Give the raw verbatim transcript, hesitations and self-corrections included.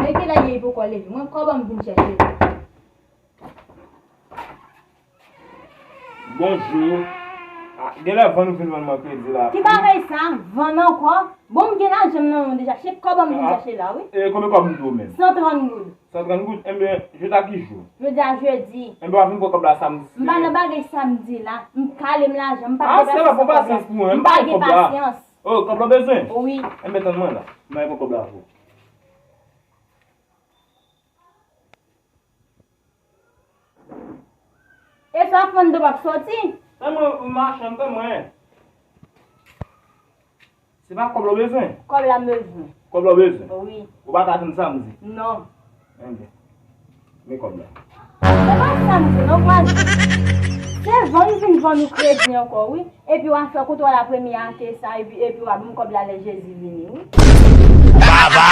Men kilè li ye, li poko leve? Mwen, kòb an m vin chèche. Bonjou. Ah, genlè vann ou vin vann mwen kredi la. Ki bagay sa? Vann ankò? Bon, m gen lajan m nan men w deja. Se kòb an m vin chèche la, wi. E konbyen kòb m dwe w menm? San trant goud. San trant goud? Enben, jodi a ki jou? Jodi a jedi. Enben, w a vin pran kòb la samdi. M pa nan bagay samdi la. M kale m lajan. M pa gen pasyans pou kòb la. M pa gen pasyans. Oh, kòb la w bezwen? Wi. Enben, tann mwen la. M al pran kòb la pou ou. E sa fann do p ap soti? Tann mwen, machann, tann mwen. Se pa kòb la w bezwen? Kòb la m bezwen. Kòb la w bezwen? Wi. Ou pa ka atann samdi? Non. Enben, men kòb la. Se pa samdi non, vwazin. Se vann vin vann ou kredi ankò, wi. Epi w a fè kontwòl apremye ake sa, epi, epi w a ban m kòb la lè Jezi vini, wi. Baba!